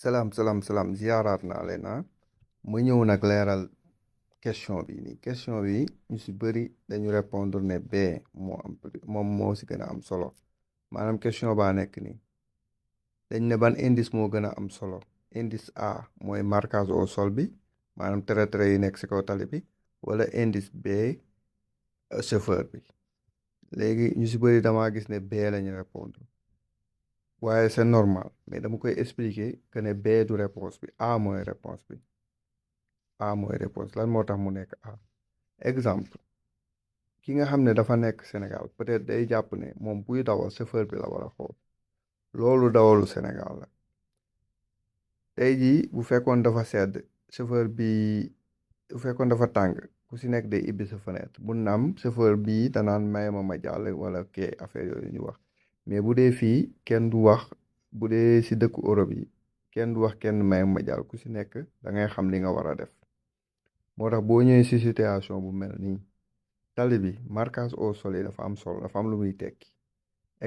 salaam ziaraat naa leen mu ñëw nag leeral question bi nii question bi ñu si bëri dañu répondre ne B moom moo si gën a am solo maanaam question baa nekk nii dañ ne ban indice moo gën a am solo indice A mooy marquage au sol bi maanaam tere yi nekk si kaw tali bi wala indice B chauffeur bi léegi ñu si bëri damaa gis ne B lañu répondre waaye c'est normal mais dama koy expliquer que ne B du réponse bi A mooy réponse bi A mooy réponse lan moo tax mu nekk A exemple ki nga xam ne dafa nekk Sénégal peut-être day jàpp ne moom buy dawal chauffeur bi la war a xool loolu dawalu Sénégal la tey jii bu fekkoon dafa sedd chauffeur bi bu fekkoon dafa tàng ku si nekk day ibbi sa fenêtre bu naam chauffeur bii danaan may ma jàll wala kii affaire yooyu ñu wax mais bu dee fii kenn du wax bu dee si dëkku Europe yi kenn du wax kenn may ma jàll ku si nekk da ngay xam li nga war a def moo tax boo ñëwee si situation bu mel nii tali bi marquage au sol yi dafa am solo dafa am lu muy tekki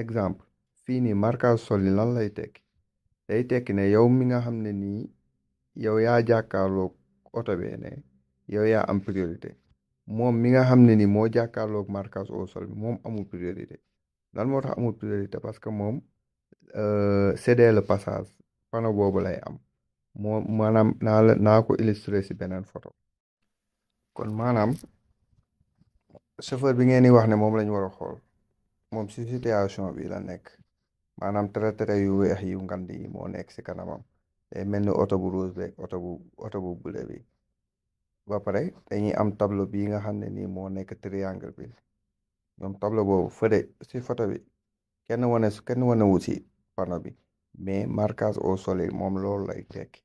exemple fii nii marquage sol yi lan lay tekki day tekki ne yow mi nga xam ne nii yow yaa jàkkaarloog oto bee ne yow yaa am priorité moom mi nga xam ne ni moo jàkkaarloog marquage au sol bi moom amul priorité lan moo tax amul priorité parce que moom céder le passage panneau boobu lay am moom maanaam naa ko illustrer si beneen photo kon maanaam chauffeur bi ngeen di wax ne moom lañu war a xool moom si situation bi la nekk maanaam tere yu weex yu ngand yi moo nekk si kanamam day mel ni oto bu rouge beeg oto bu bule bi ba pare dañuy am tableau bii nga xam ne nii moo nekk triangle bi ñoom tableau boobu fële si photo bi kenn wane wu si panneau bi mais marquage au sol moom loolu lay tekki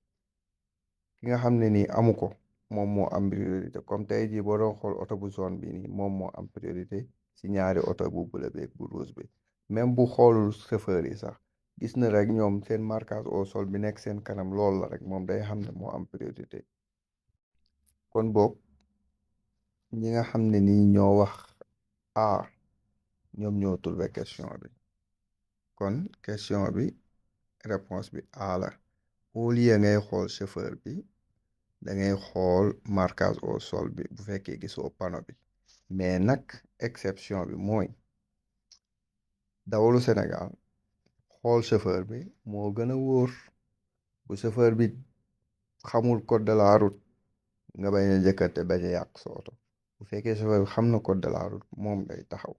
ki nga xam ne nii amu ko moom moo am priorité comme tey jii boo doon xool oto bu zone bi nii moom moo am priorité si ñaari oto bu bule beeg bu rouge bi même bu xoolul chauffeur yi sax gis na rek ñoom seen marquage au sol bi nekk seen kanam loolu la rek moom day xam ne moo am priorité kon boog ñi nga xam ne nii ñoo wax A ñoom ñoo trouvé question bi kon question bi réponse bi A la au lieu ngay xool chauffeur bi da ngay xool marquage au sol bi bu fekkee gisoo panneau bi mais nag exception bi mooy dawalu Sénégal xool chauffeur bi moo gën a wóor bu chauffeur bi xamul code de la route nga bañ a jëkkante bañ a yàq sa oto bu fekkee chauffeur bi xam na code de la route moom day taxaw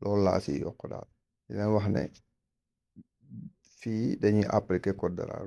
loolu laa si yokk daal di leen wax ne fii dañuy appliquer code de la route